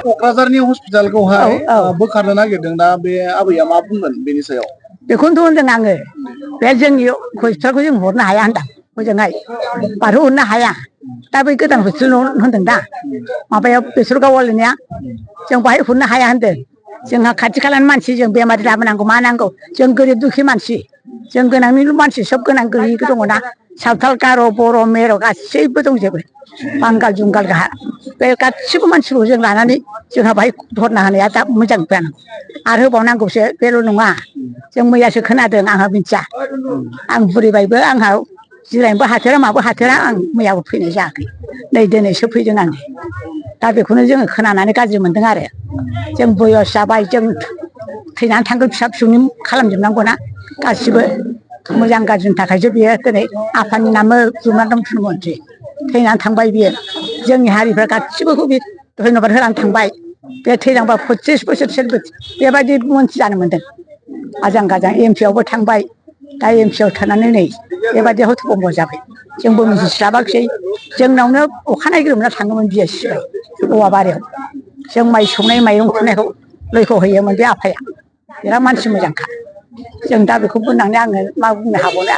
क'क्राझारनि हस्पिटालखौहाय बोखारनो नागिरदों दा बे आबैया मा बुंगोन बेनि सायाव? बेखौनोथ' होनदों आङो बे जोंनि हस्पिटालखौ जों हरनो हाया होनदां हजोंहाय बारहोहरनो हाया दा बै गोदान हस्पिटाल होनदों दा माबायाव बेसरगाव होननाया जों बाहाय हरनो हाया होनदों जोंहा खाथि खालानि मानसि जों बेमारि लाबोनांगौ मा नांगौ जों गोरिब दुखि मानसि जों गोनांनिल' मानसि सब गोनां गैयि दङना सावथाल गार' बर' मेर' गासैबो दंजोबो बांगाल जुंगाल बे गासिबो मानसिखौ जों लानानै जोंहा बाहाय धरना होनाया दा मोजां जानांगौ आरो होबावनांगौसो बेल' नङा जों मैयासो खोनादों आंहा मिथिया आं बुरिबायबो आंहा जिरायनोबो हाथारा माबो हाथारा आं मैयाबो फैनाय जायाखै नै दिनैसो फैदों आं दा बेखौनो जोङो खोनानानै गाज्रि मोनदों आरो जों बयस जाबाय जों थैनानै थांगोन फिसा फिसौनि खालामजोबनांगौना गासिबो मोजां गाज्रिनि थाखायसो बियो दिनै आफानि नामै जुमानदों थुनमन्थ्रि थैनानै थांबाय बियो जोंनि हारिफ्रा गासिबोखौ बे धन्यबाद होनानै थांबाय बे थैलांबा 25 बोसोरसो बेबायदि मन्थ्रि जानो मोन्दों आजां गाजां एम पि आवबो थांबाय दा एम पि आव थानानै नै बेबायदि हथबम्ब जाबाय जोंबो मिथिस्लाबाखिसै जोंनावनो अखानायग्रोमोनना थाङोमोन बियो सिबाय औवा बारियाव जों माइ सौनाय माइरं खुरनायखौ लैख' हैयोमोन बे आफाया बिराद मानसि मोजांखा जों दा बेखौ बुंनानै आङो मा बुंनो हाबावनो